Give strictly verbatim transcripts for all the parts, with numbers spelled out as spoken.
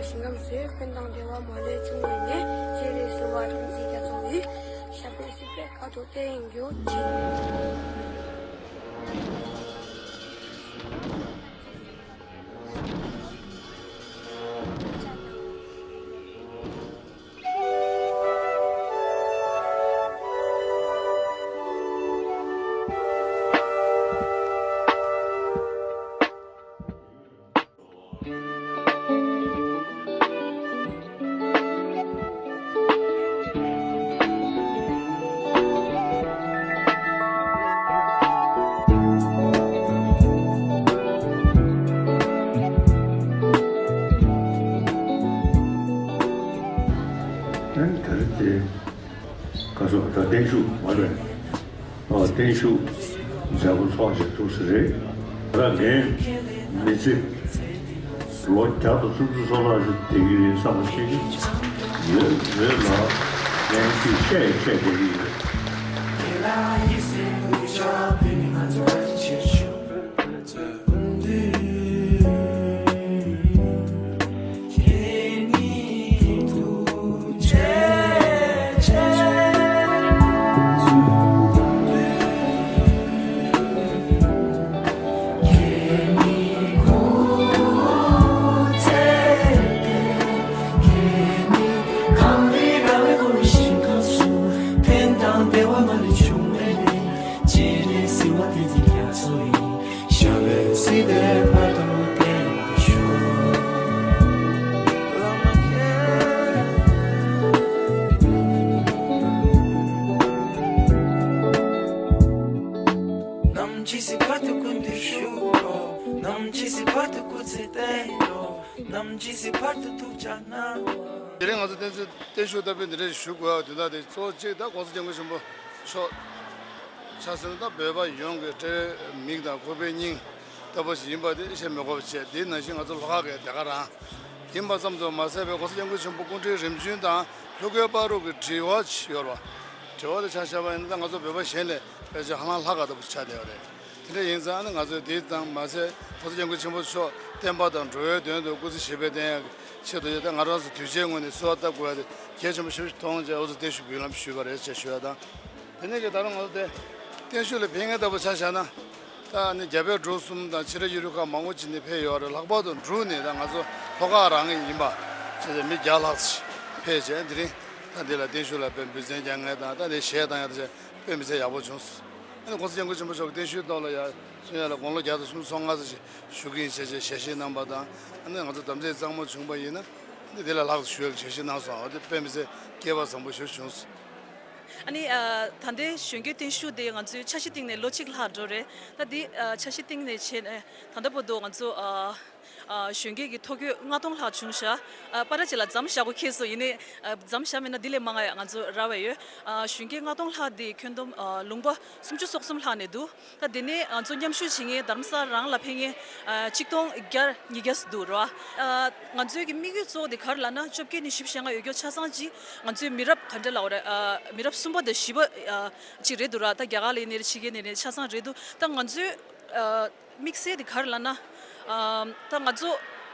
ཞིང་ཁམས་སུ་ཕན་དང་བདེ་བ་མ་ལུས་འབྱུང་བའི་གནས། སྤྱན་རས་གཟིགས་དབང་བསྟན་འཛིན་རྒྱ་མཚོ་ཡི། ཞབས་པད་སྲིད་པའི་བཀའ་དྲིན་དེ་ཡིས་འགྱུར་ཅིག། ཨན་དེར་དེ། ག་སོགས་ད་བརྟན་བཞུགས་མ་རེད། ཨོ་བརྟན་བཞུགས་མཛད་སྒོ་ཚོགས་བཞིན་འདུག་ས་རེད། ད་ངའི་མི་ཚེ་ལོ་བརྒྱ་དང་སུམ་ཅུ་སོ་ལྷག་ཞིག་བསྡད་ཀྱི་རེད་བསམ་པ་བཤད་ཀྱི་ཡོད་ཡོད་ལ། ངས་ཅིག་བཤད་བཤད་བསྡད་ཀྱི་ཡོད། ཞབས་པད་སྲིད་པའི་བར་དུ་བརྟན་པར་ཤོག། ནམ་འཆི་སའི་བར་དུ་སྐུ་མདུན་བཞུགས་རོགས། ནམ་འཆི་སའི་བར་དུ་སྐུ་ཚེ་བརྟན་རོགས། ནམ་འཆི་སའི་བར་དུ་ཐུགས་ཅག་གནང་རོགས། དེ་རིང་ང་ཚོ་བསྟན་འཛིན་བརྟན་བཞུགས་བསྟར་འབུལ་འདི་འདྲ་ཞུ་དགོས་པ་དོན་དག་དེ་གཙོ་བོ་གཅིག་ད་༸གོང་ས་༸སྐྱབས་མགོན་ཆེན་པོ་མཆོག་ཆ་ཟེར་ན་ད་བོད་པ་ཡོངས་ཀྱི་དཔེ་མིག་དང་ཁོག་པའི་སྙིང་ལྟ་བུ་ཞིག་ཡིན་པ་དེ་བཤད་མི་དགོས་པ་བྱས། དེ་ནང་བཞིན་ང་ཚོ་ལྷོ་ཁ་གི་དེ་ག་རང་ཡིན་པ་ཙམ་དུ་མ་ཟད་པའི་༸གོང་ས་༸སྐྱབས་མགོན་ཆེན་པོ་སྐུ་ཕྲེང་རིམ་བྱོན་དང་ལྷོ་ཁའི་བར་དུ་གི་དྲི་བ་ཅིག་ཡོད་རེད་པ། དྲི་བ་དེ་ཆ་བཞག་པ་ཡིན་ན་ད་ང་ཚོ་བོད་པ་གཞན་ལས་ཕལ་ཆེར་ཧ་ལམ་ལྷག་ག་ལྟ་བུ་ཆགས་བསྡད་པ་རེད། དེ་འདྲ་ཡིན་ཙང་ནི་ང་ཚོས་དེ་དང་མ་ཟད་༸གོང་ས་༸སྐྱབས་མགོན་ཆེན་པོ་མཆོག་བསྟན་པ་དང་འགྲོ་བའི་དོན་དུ་སྐུ་ཚེ་ཞབས་པད་བརྟན་ཡག་གི་ཆེད་དུ་ཡོད། ད་ང་རང་ཚོ་དུས་ཆེན་ངོས་ནས་གསོལ་བ་བཏབ་དགོས་ཡ་དེ་གལ་ཆེན་པོ་ཞེ་པོ་ཞིག་མཐོང་བྱས་འུ་ཚོ་བརྟན་བཞུགས་འབུལ་ལམ་ཞུས་པ་རེད་ཅེས་ཞུ་ཡ་དང་། དེ་ནས་ཀྱི་ད་རུང་ང་ཚོ་དེ་བརྟན་བཞུགས་ལ་ཕེབས་མཁན་ལྟ་བུ་ཆ་བཞག་ན། ད་ནི་རྒྱ་བལ་འབྲུག་གསུམ་དང་ཕྱི་རྒྱལ་ཡུལ་གྲུ་ཁག་མང་པོ་ཅིག་ནས་ཕེབས་ཡོད་རེད། ལྷག་པར་དུ་འབྲུག་ནས་ད་ང་ཚོ་ལྷོ་ཁ་རང་གི་ཡིན་པ་བྱས་ཏེ་མི་བརྒྱ་ལྷག་ཙམ་ཕེབས་བྱས། དེ་རིང་ད་འདི་ལ་བརྟན་བཞུགས་ལ་དཔེ་འབུལ་ཚན་རྒྱག་མཁན་དང་། ད་ནི་གཞས་བཏང་ཡ་དེ་བྱས་དཔེ་མི་སྲིད་ཡག་པོ་བྱུང་སོང་། ཨ་ནི་༸གོང་ས་༸སྐྱབས་མགོན་ཆེན་པོ་མཆོག་གི་བརྟན་བཞུགས་ཐོག་ལ་ཡ་གསུང་ཡ་ལ་དགུང་ལོ་བརྒྱ་དང་སུམ་ཅུ་སོ་ལྔ་ཙམ་ཞིག་བཞུགས་ཀྱི་ཡིན་ཞེས་བྱས་ཞལ་བཞེས་གནང་པ་དང་། ཨ་ནི་ང་ཚོ་དམ་ཚིག་གཙང་མ་བྱུང་པ་ཡིན་ན། ཨ་ནི་དེ་ལས་ལྷག་ཏུ་ཞུ་ཡག་གི་ཞལ་བཞེས་གནང་སོང་། འོ་དེ་དཔེ་མི་སྲིད་སྐལ་བ་བཟང་པོ་ཞིག་བྱུང་སོང་། ཨ་ནི་ཨ་ད་ལྟའི་གཞོན་སྐྱེས་བརྟན་བཞུགས་དེ་ང་ཚོའི་འཆར་གཞི་སྟེང་ནས་ལོ་གཅིག་ལྷག་འགྲོ་རེད། ད་འདི་ཨ་འཆར་གཞི་སྟེང་ནས་བྱས་ནས་ད་ལྟ་བར་དུ་ང་ཚོ་ཨ་ཨ་གཞོན་སྐྱེས་ཀྱི་ཐོ་འགོད་ལྔ་སྟོང་ལྷག་བྱུང་ཤག་ཨ་པ་ར་ཅིག་ལ་མཚམས་བཞག་དགོས་ཁེལ་སོང་། ཡིན་ནའི་ཨ་མཚམས་བཞག་མེད་ན་འདི་ལས་མང་ང་ང་ཚོ་རག་པ་ཡོད། ཨ་གཞོན་སྐྱེས་ལྔ་སྟོང་ལྷག་དེ་ཁྱོན་བསྡོམས་ཨ་ལུང་པ་སུམ་ཅུ་སོ་གསུམ་ལྷག་ནས་འདུག་ད་དེ་ནས་ང་ཚོ་མཉམ་ཞུགས་བྱེད་མཁན་རྡ་རམ་ས་ལ་རང་ལ་ཕེབས་མཁན་ཨ་གཅིག་སྟོང་བརྒྱ་ཉིས་བརྒྱ་ཙམ་འདུག་ར། ཨ་ང་ཚོའི་གི་དམིགས་ཡུལ་གཙོ་བོ་དེ་ག་རེ་ལབ་ན། བཅོ་བརྒྱད་ནས་བཞི་བཅུ་ཞེ་ལྔ་ཡོད་རྒྱུ་ཆ་ཚང་ཅིག་ང་ཚོའི་མི་རབས་ག་འདྲ་ལབ་དགོས་རེད། ཨ་མི་རབས་གསུམ་པ་དང་བཞི་པ་ཨ་ཅིག་རེད་འདུག་ར། ད་རྒྱ་གར་ལ་ཡིན་ནའི་རེད། ཕྱི་རྒྱལ་ནས་རེད། ཆ་ཚང་རེད་འདུག་ད་ང་ཚོའི་ཨ་དམིགས་བསལ་དེ་ག་རེ་ལབ་ན། ཨ་ད་ང་ཚོ་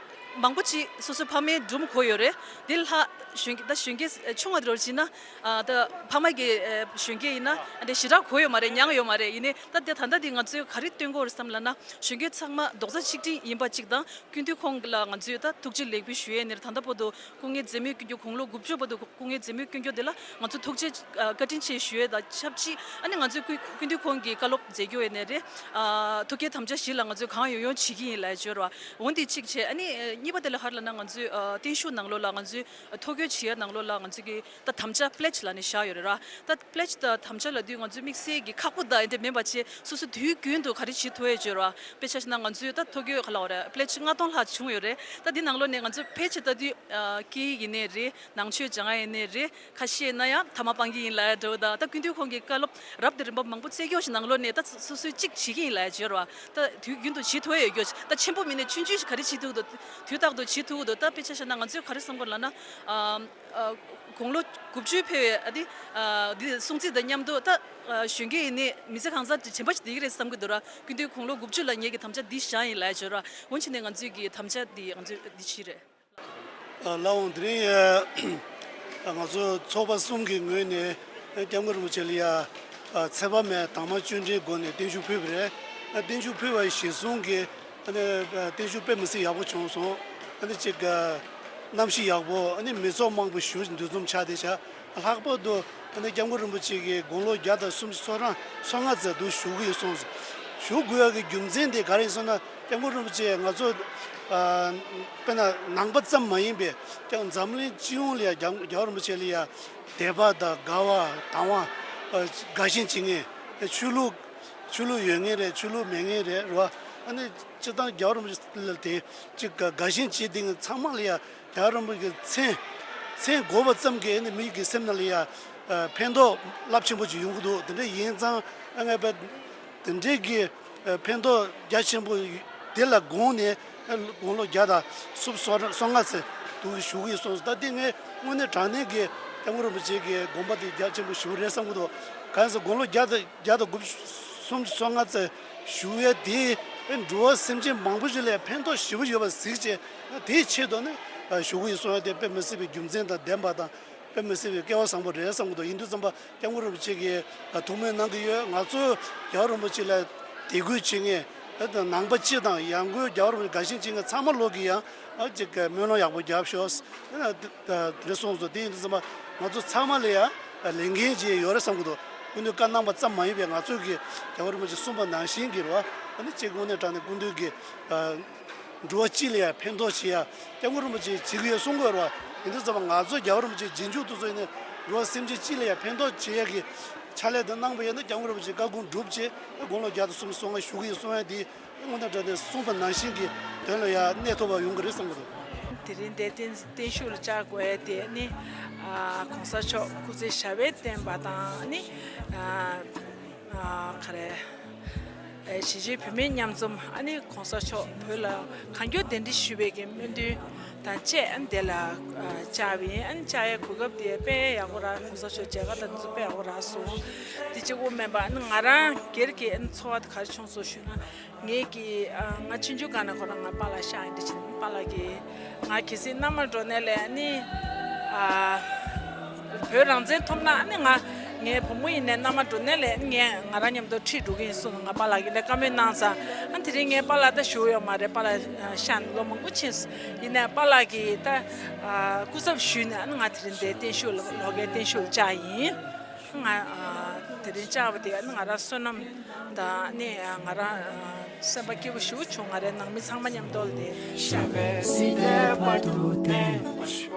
མང་པོ་ཅིག་སོ་སོའི་ཕ་མའི་སྒྲུང་གོ་ཡོད་རེད། དེ་ལྷག་གཞོན་སྐྱེས་ད་གཞོན་སྐྱེས་ཆུང་བ་དེ་རོ་བྱས་ན། ཨ་ད་ཕ་མ་གི་ཨ་གཞོན་སྐྱེས་ཡིན་ན་ཨ་འདྲ་ཞེ་དྲག་གོ་ཡོད་མ་རེད། མྱངས་ཡོད་མ་རེད། ཡིན་ནའི་ད་དེ་ད་ལྟ་དེ་ང་ཚོས་ག་རེ་སྟོན་གྱི་ཡོད་རེད་བསམ་ལབ་ན། གཞོན་སྐྱེས་ཚང་མ་རྡོག་རྩ་གཅིག་སྒྲིལ་ཡིན་པ་གཅིག་དང་། སྐུ་མདུན་ཁོང་ལ་ང་ཚོས་ད་ཐུགས་རྗེ་ལེགས་འབུལ་ཞུ་ཡས་ནས་ད་ལྟ་བར་དུ་སྐུ་ངལ་འཛེམས་མེད་སྐྱོན་རྒྱུ། དགུང་ལོ་དགུ་བཅུ་བར་དུ་སྐུ་ངལ་འཛེམས་མེད་སྐྱོན་རྒྱུ་དེ་ལ་ང་ཚོ་ཐུགས་རྗེ་ཨ་བཀའ་དྲིན་ཆེ་ཞུ་ཡས་དང་ཆབས་ཅིག་ཨ་ནི་ང་ཚོས་སྐུ་སྐུ་མདུན་ཁོང་གི་བཀའ་སློབ་མཛད་རྒྱུ་ཡས་ནས་རེད། ཨ་ཐུགས་བསྐྱེད་དམ་བཅའ་བཞི་ལ་ང་ཚོས་གང་ཡོང་ཡོང་བྱེད་ཀྱི་ཡིན་ལབ་ཡས་བརྗོད་ར། འོ་འདི་གཅིག་བྱས། ཨ་ནི་ཨ་གཉིས་པ་དེ་ལ་ཧར་ལ་ན་ང་ཚོའི་ཨ་བརྟན་བཞུགས་ནང་ལོགས་ལ་ང་ཚོའི་ཐོ་འགོད་བྱེད་ཡས་ནང་ལོགས་ལ་ང་ཚོ་གི་ད་དམ་བཅའ་པླེཇ་ལབ་ནས་བཞག་ཡོད་རེད་ར། ད་པླེཇ་དང་དམ་བཅའ་ལབ་དུས་ང་ཚོའི་དམིགས་བསལ་གྱི་ཁག་པོ་དང་དེ་འདྲ་མིན་པ་བྱས། སོ་སོ་དུས་རྒྱུན་དུ་ག་རེ་བྱེད་ཐུབ་ཡས་བརྗོད་ར། དཔེ་ཆ་བཞག་ན་ང་ཚོའི་ད་ཐོ་འགོད་ག་ལབ་དགོས་རེད། པླེཇ་ལྔ་སྟོང་ལྷག་བྱུང་ཡོད་རེད། ད་འདི་ནང་ལོགས་ནས་ང་ཚོ་ཕལ་ཆེར་ད་དུས་ཨ་སྐད་ཡིག་ཡིན་ནའི་རེད། ནང་ཆོས་སྦྱང་ཡ་ཡིན་ནའི་རེད། ཁ་ཤས་ན་ཡང་ཐ་མག་སྤང་གི་ཡིན་ལབ་ཡ་འདྲ་བོ་དང་། ད་སྐུ་མདུན་ཁོང་གི་བཀའ་སློབ་རབ་དང་རིམ་པ་མང་པོ་བསྩལ་ཀྱོག་ཞིག་ནང་ལོགས་ནས་ད་སོ་སོའི་གཅིག་བྱེད་ཀྱི་ཡིན་ལབ་ཡ་བརྗོད་ར། ད་དུས་རྒྱུན་དུ་བྱེད་ཐུབ་ཡ་ཡོད་ཀྱོག་ད་ཆེན་པོ་མིན་ནའི་ཆུང་ཆུང་ཞིག་ག་རེ་བྱེད་ཐུབ་འདུག་དུས་རྟག་ཏུ་བྱེད་ཐུབ་འདུག་ད་དཔེ་ཆ་བཞག་ན་ང་ཚོས་ག་རེ་བསམ་གྱི་ཡོད་ལབ་ན། ཨ་ཨ་དགུང་ལོ་དགུ་བཅུ་ཕེབས་པའི་ཨ་དེ་ཨ་དེ་སྲུང་བརྩི་དང་མཉམ་དུ་ད་ཨ་གཞོན་སྐྱེས་ཡིན་ནའི་མི་ཚེ་གང་ཟག་དེ་དྲན་པ་ཞིག་བསྡད་ཀྱི་རེད་བསམ་གྱི་འདུག་ར། སྐུ་མདུན་དགུང་ལོ་དགུ་བཅུ་ལ་ངེད་ཀྱི་དམ་བཅའ་འདི་བཞག་ཡིན་ལབ་ཡ་བརྗོད་ར། འོ་འདི་བྱས་ནས་ང་ཚོའི་གི་དམ་བཅའ་འདི་ང་ཚོས་འདི་བྱས་རེད། ལགས་འོང་། དེ་རིང་ང་ཚོ་ཚོགས་པ་གསུམ་གྱི་ངོས་ནས་སྐྱབས་མགོན་རིན་པོ་ཆེ་ལ་ཡ་ཚེ་དཔག་མེད་དྭངས་མ་ཅོ་འདྲིའི་སྒོ་ནས་བརྟན་བཞུགས་ཕུལ་བ་རེད། བརྟན་བཞུགས་ཕུལ་བ་གཞིར་བཟུང་གི་ཨ་ནི་བརྟན་བཞུགས་དཔེ་མི་སྲིད་ཡག་པོ་བྱུང་སོང་། ཨ་ནི་ཅིག་གནམ་གཤིས་ཡག་པོ། ཨ་ནི་མི་ཚོགས་མང་པོ་ཞེ་པོ་འདུ་འཛོམས་ཆགས་བསྡད་ཤག་ལྷག་པར་དུ་ཨ་ནི་སྐྱབས་མགོན་རིན་པོ་ཆེ་གིས་དགུང་ལོ་བརྒྱ་དང་སུམ་ཅུ་སོ་གྲངས་སོ་ལྔ་ཙམ་འདུག་བཞུགས་ཀྱི་ཡོད་སོང་། བཞུགས་དགོས་ཡག་གི་རྒྱུ་མཚན་དེ་ག་རེ་ཡིན་ཟེར་ན། སྐྱབས་མགོན་རིན་པོ་ཆེ་ང་ཚོ་ཨ་དཔེར་ན་ནང་པ་ཙམ་མ་ཡིན་པའི་ཀྱང་འཛམ་གླིང་སྤྱི་ཡོངས་ལ་ཡ་རྒྱ་རྒྱལ་བ་རིན་པོ་ཆེ་ལ་ཡ་དད་པ་དང་དགའ་བ་དང་བ་དགའ་ཞེན་བྱེད་མཁན། ཆོས་ལུགས་ཆོས་ལུགས་ཡོད་མཁན་རེད། ཆོས་ལུགས་མེད་མཁན་རེད་རེད་བ། ཨ་ནི་སྤྱིར་བཏང་རྒྱལ་བ་རིན་པོ་ཆེ་ལ་དེ་ཅིག་དགའ་ཞེན་བྱེད་བསྡད་མཁན་ཚང་མ་ལ་ཡ་རྒྱལ་བ་རིན་པོ་ཆེའི་མཚན་མཚན་གོ་བ་ཙམ་གྱིས་ཨ་ནི་མི་གི་སེམས་ནང་ལ་ཡ་ཕན་ཐོགས་རླབས་ཆེན་པོ་ཅིག་ཡོང་གི་འདུག་དེ་འདྲ་ཡིན་ཙང་ཨ་ངས་དཔེ་དེ་འདྲའི་གི་ཕན་ཐོགས་རྒྱ་ཆེན་པོ་དེ་ལ་དགོངས་ནས་དགུང་ལོ་བརྒྱ་དང་སུམ་ཅུ་སོ་ལྔ་ཙམ་འདུག་བཞུགས་ཡོད་སོང་། ད་འདི་ངས་དངོས་གནས་དྲང་གནས་ཀྱི་སྐྱབས་མགོན་རིན་པོ་ཆེ་གི་དགོངས་པ་དེ་རྒྱ་ཆེན་པོ་ཞེ་པོ་རེད་བསམ་གྱི་འདུག་གང་ཡིན་ཟེར་དགུང་ལོ་བརྒྱ་དང་བརྒྱ་དང་དགུ་བཅུ་སུམ་ཅུ་སོ་ལྔ་ཙམ་བཞུགས་ཡས་དེ་འགྲོ་བ་སེམས་ཅན་མང་པོ་ཞིག་ལ་ཕན་ཐོགས་ཞེ་པོ་ཡོད་པ་གཟིགས་བྱས། དེའི་ཆེད་དུ་ནི་བཞུགས་ཡོད་སོང་ཡས་དེ་དཔེ་མི་སྲིད་པའི་རྒྱུ་མཚན་དང་ལྡན་པ་དང་། དཔེ་མི་སྲིད་པའི་སྐལ་བ་བཟང་པོ་རེད་བསམ་གྱི་འདུག་ཡིན་དུས་ཙམ་པ་སྐྱབས་མགོན་རིན་པོ་ཆེ་གིས་ཐུགས་སྨོན་གནང་གི་ཡོད། ང་ཚོ་རྒྱལ་བ་རིན་པོ་ཆེ་ལ་དད་གུས་བྱེད་མཁན་ནང་པ་སྤྱི་དང་ཡང་སྒོས་རྒྱལ་བ་རིན་པོ་ཆེ་དགའ་ཞེན་བྱེད་མཁན་ཚང་མ་ལོག་གིས་ཡང་ཅིག་སྨོན་ལམ་ཡག་པོ་རྒྱབ་ཤོག་དེ་གསུངས་སོང་། དེ་ཡིན་དུས་ཙམ་པ་ང་ཚོ་ཚང་མ་ལ་ཡང་ལས་འགན་ཅིག་ཡོད་རེད་བསམ་གྱི་འདུག་སྐུ་མདུན་བཀའ་གནང་བ་ཙམ་མ་ཡིན་པའི་ང་ཚོས་ཀྱི་རྒྱལ་བ་རིན་པོ་ཆེ་གསུངས་པ་ནང་བཞིན་གྱི་རེད་བ། ཨ་ནི་ཅིག་དངོས་གནས་དྲང་གནས་སྐུ་མདུན་གྱི་འགྲོ་བ་སྤྱི་ལ་ཡང་ཕན་ཐོགས་བྱེད་ཡ་སྐྱབས་མགོན་རིན་པོ་ཆེས་བྱེད་ཀྱི་ཡོད་གསུང་གི་ཡོད་རེད་བ། ཡིན་དུས་ཙམ་པ་ང་ཚོ་རྒྱལ་བ་རིན་པོ་ཆེའི་རྗེས་འཇུག་དེ་ཚོ་ཡིན་ནའི་འགྲོ་བ་སེམས་ཅན་སྤྱི་ལ་ཡང་ཕན་ཐོགས་བྱེད་ཡ་གི་ཕྱག་ལས་དེ་གནང་པ་ཡིན་ན་སྐྱབས་མགོན་རིན་པོ་ཆེའི་བཀའ་དགོངས་འགྲུབ་བྱས་དགུང་ལོ་བརྒྱ་དང་སུམ་ཅུ་སོ་ལྔ་བཞུགས་ཀྱི་ཡོད་གསུང་ཡ་དེ་དངོས་གནས་དྲང་གནས་གསུངས་པ་ནང་བཞིན་གྱི་དོན་ལ་ཡང་གནས་ཐུབ་པ་ཡོང་གི་རེད་བསམ་གྱི་འདུག་དེ་རིང་འདིར་བརྟན་བརྟན་བཞུགས་ལ་བཅར་དགོས་ཡ་དེ་ནི་ཨ་གོང་ས་མཆོག་སྐུ་ཚེ་ཞབས་པད་བརྟན་པ་དང་ནི་ཨ་ཨ་ག་རེ། གཞིས་བྱེས་བོད་མིའི་མཉམ་འཛོམས། ཨ་ནི་གོང་ས་མཆོག་བོད་ལ་གང་མགྱོགས་གདན་འདྲེན་ཞུས་པའི་གི་སྨོན་འདུན་དང་བཅས། ཨ་ནི་དེ་ལ་བཅར་བ་ཡིན། ཨ་ནི་བཅར་ཡའི་གོ་སྐབས་དེ་དཔེ་ཡག་པོ་རག་གོང་ས་མཆོག་མཇལ་ཁ་དང་འདི་ཚོ་དཔེ་ཡག་པོ་རག་སོང་། དེ་གཅིག་པོ་མིན་པ་ཨ་ནི་ང་རང་སྒེར་གྱི་ཨ་ནི་ཚོར་བ་དེ་ག་རེ་བྱུང་སོང་ཞུས་ན། ངེད་ཀྱི་ཨ་ང་ཆུང་ཆུང་སྒང་ནས་ཁོ་རང་ང་པཱ་ལགས་ཤག་ཡིན་འདྲ་བྱས་ན་པཱ་ལགས་ཀྱིས་ང་གལ་སྲིད་མནའ་མ་འགྲོ་ནས་ལས་ཨ་ནི་ཨ་བོད་རང་བཙན་ཐོབ་ན་ཨ་ནི་ང་ངའི་བུ་མོ་ཡིན་ནའི་མནའ་མ་འགྲོ་ནས་ལས་ཨ་ནི་ངས་ང་རང་མཉམ་དུ་ཁྲིད་འགྲོ་གི་ཡིན་གསུངས། ང་པཱ་ལགས་ཀྱིས་ལས་བཀའ་མོལ་གནང་ཙང་། ཨ་ནི་དེ་རིང་ངའི་པཱ་ལགས་ད་བཞུགས་ཡོད་མ་རེད། པཱ་ལགས་ཤག་ལོ་མང་པོ་ཕྱིན་སོང་། ཡིན་ནའི་པཱ་ལགས་ཀྱིས་ད་ཨ་སྐུ་ཚབ་ཞུས་ནས་ཨ་ནི་ང་དེ་རིང་འདིར་བརྟན་བཞུགས་ལ་ལོག་གའི་བརྟན་བཞུགས་ལ་བཅར་ཡིན། ང་ཨ་དེ་རིང་བཅར་བ་དེ་ཨ་ནི་ང་རང་བསོད་ནམས་དང་ཨ་ནི་ང་རང་ཨ་སེམས་པ་སྐྱིད་པོ་ཞེ་པོ་བྱུང་། ང་རའི་ནང་མི་ཚང་མ་མཉམ་དུ་ལ་དེ་བཅར་བས།